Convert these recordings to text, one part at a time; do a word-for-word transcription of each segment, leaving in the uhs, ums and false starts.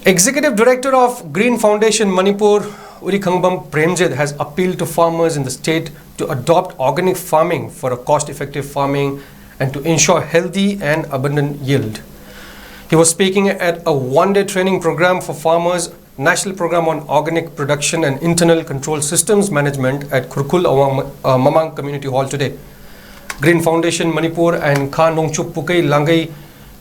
Executive Director of Green Foundation Manipur, Urikhangam Premjit, has appealed to farmers in the state to adopt organic farming for a cost-effective farming and to ensure healthy and abundant yield. He was speaking at a one-day training program for farmers, National Program on Organic Production and Internal Control Systems Management at Khurkhul Awang, uh, Mamang Community Hall today. Green Foundation Manipur and Kha Nongchup Pukei Langai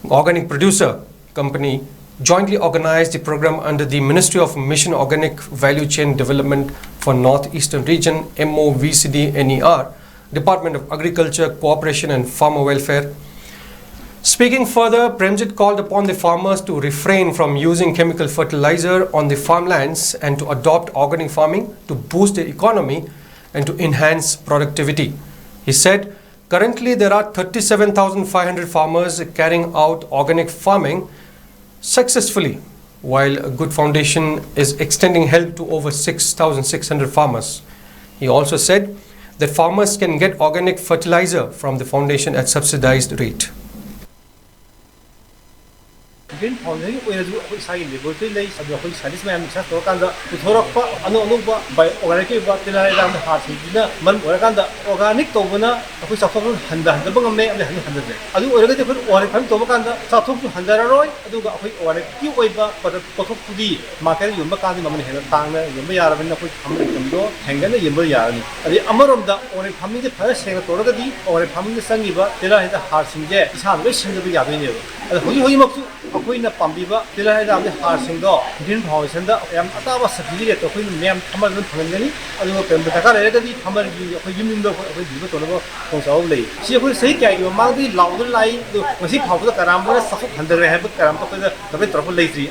Organic Producer Company jointly organized the program under the Ministry of Mission Organic Value Chain Development for Northeastern Region, M O V C D N E R, Department of Agriculture, Cooperation and Farmer Welfare. Speaking further, Premjit called upon the farmers to refrain from using chemical fertilizer on the farmlands and to adopt organic farming to boost the economy and to enhance productivity. He said, currently there are thirty-seven thousand five hundred farmers carrying out organic farming successfully, while Good Foundation is extending help to over six thousand six hundred farmers. He also said that farmers can get organic fertilizer from the foundation at subsidized rate. Green Foundation ꯑꯣꯏꯔꯁꯨ ꯑꯩꯈꯣꯏ ꯏꯁꯥꯒꯤ laboratory ꯂꯩ, ꯑꯗꯨ ꯑꯩꯈꯣꯏ scientist ꯃꯌꯥꯝ research ꯇꯧꯔꯀꯥꯟꯗ ꯄꯨꯊꯣꯔꯛꯄ ꯑꯅꯧ ꯑꯅꯧꯕ bio organic ꯑꯣꯏꯕ ꯇꯤꯜꯍꯥꯠ ꯍꯤꯗꯥꯛ ꯍꯥꯔꯁꯤꯡꯁꯤꯅ ꯃꯔꯝ ꯑꯣꯏꯔꯀꯥꯟꯗ organic ꯇꯧꯕꯅ ꯑꯩꯈꯣꯏ ꯆꯥꯊꯣꯛ ꯍꯟꯊꯍꯟꯗꯕ ꯉꯝꯃꯦ ꯑꯃꯗꯤ ꯍꯟꯊꯍꯟꯗ꯭ꯔꯦ꯫ ꯑꯗꯨ ꯑꯣꯏꯔꯒꯗꯤ ꯑꯩꯈꯣꯏ organic farming ꯇꯧꯕ ꯀꯥꯟꯗ ꯆꯥꯊꯣꯛꯁꯨ ꯍꯟꯊꯔꯔꯣꯏ, ꯑꯗꯨꯒ ꯑꯩꯈꯣꯏ organicꯀꯤ ꯑꯣꯏꯕ product ꯄꯣꯠꯊꯣꯛꯇꯨꯗꯤ marketꯇ ꯌꯣꯟꯕ ꯀꯥꯟꯗ ꯃꯃꯜ ꯍꯦꯟꯅ ꯇꯥꯡꯅ ꯌꯣꯟꯕ ꯌꯥꯔꯕꯅꯤꯅ ꯑꯩꯈꯣꯏ farming incomeꯗꯣ ꯍꯦꯟꯒꯠꯅ ꯌꯣꯟꯕ ꯌꯥꯔꯅꯤ꯫ ꯑꯗꯩ ꯑꯃꯔꯣꯝꯗ organic farmingꯁꯦ ꯐꯖꯅ ꯁꯦꯡꯅ ꯇꯧꯔꯒꯗꯤ organic farmingꯗ ꯆꯪꯉꯤꯕ ꯇꯤꯜꯍꯥꯠ ꯍꯤꯗꯥꯛ ꯍꯥꯔꯁꯤꯡꯁꯦ ꯏꯁꯥꯅ ꯂꯣꯏ ꯁꯦꯝꯖꯕ ꯌꯥꯗꯣꯏꯅꯦꯕ꯫ ꯑꯗꯣ ꯍꯧꯖꯤꯛ ꯍꯧꯖꯤꯛꯃꯛꯁꯨ ꯑꯩꯈꯣꯏꯅ ꯄꯥꯝꯕꯤꯕ ꯇꯤꯜꯍꯥꯠ ꯍꯤꯗꯥꯛ ꯑꯃꯗꯤ ꯍꯥꯔꯁꯤꯡꯗꯣ Green Foundationꯗ ꯌꯥꯝ ꯑꯇꯥꯕ subsidy rateꯇ ꯑꯩꯈꯣꯏꯅ ꯃꯌꯥꯝ farmerꯗ ꯑꯗꯨꯝ ꯐꯪꯍꯟꯒꯅꯤ꯫ ꯑꯗꯨꯒ ꯀꯔꯤꯒꯨꯝꯕ ꯗꯔꯀꯥꯔ ꯂꯩꯔꯒꯗꯤ farmerꯒꯤ ꯑꯩꯈꯣꯏ ꯌꯨꯝ ꯌꯨꯝꯗ ꯑꯩꯈꯣꯏ ꯑꯩꯈꯣꯏ deliver ꯇꯧꯅꯕ ꯈꯨꯗꯣꯡꯆꯥꯕ ꯂꯩ꯫ ꯁꯤ ꯑꯩꯈꯣꯏ ꯆꯍꯤ ꯀꯌꯥꯒꯤ ꯃꯃꯥꯡꯗꯒꯤ ꯂꯥꯎꯗꯨꯅ ꯂꯥꯛꯏ, ꯑꯗꯣ ꯉꯁꯤ ꯐꯥꯎꯕꯗ ꯀꯅꯥꯝꯇꯅ ꯆꯥꯊꯣꯛ ꯍꯟꯊꯔꯦ ꯍꯥꯏꯕ ꯀꯅꯥꯝꯇ ꯑꯩꯈꯣꯏꯗ complain ꯇꯧꯔꯛꯄ ꯂꯩꯇ꯭ꯔꯤ꯫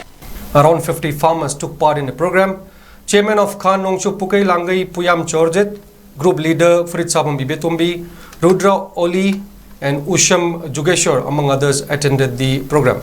Around fifty farmers took part in the program. Chairman of Kha Nongchup Pukei Langai Puyam Chorjit, Group Leader Furit Sabam Bibetombi, Rudra Oli, and Usham Jugeshwar, among others, attended the program.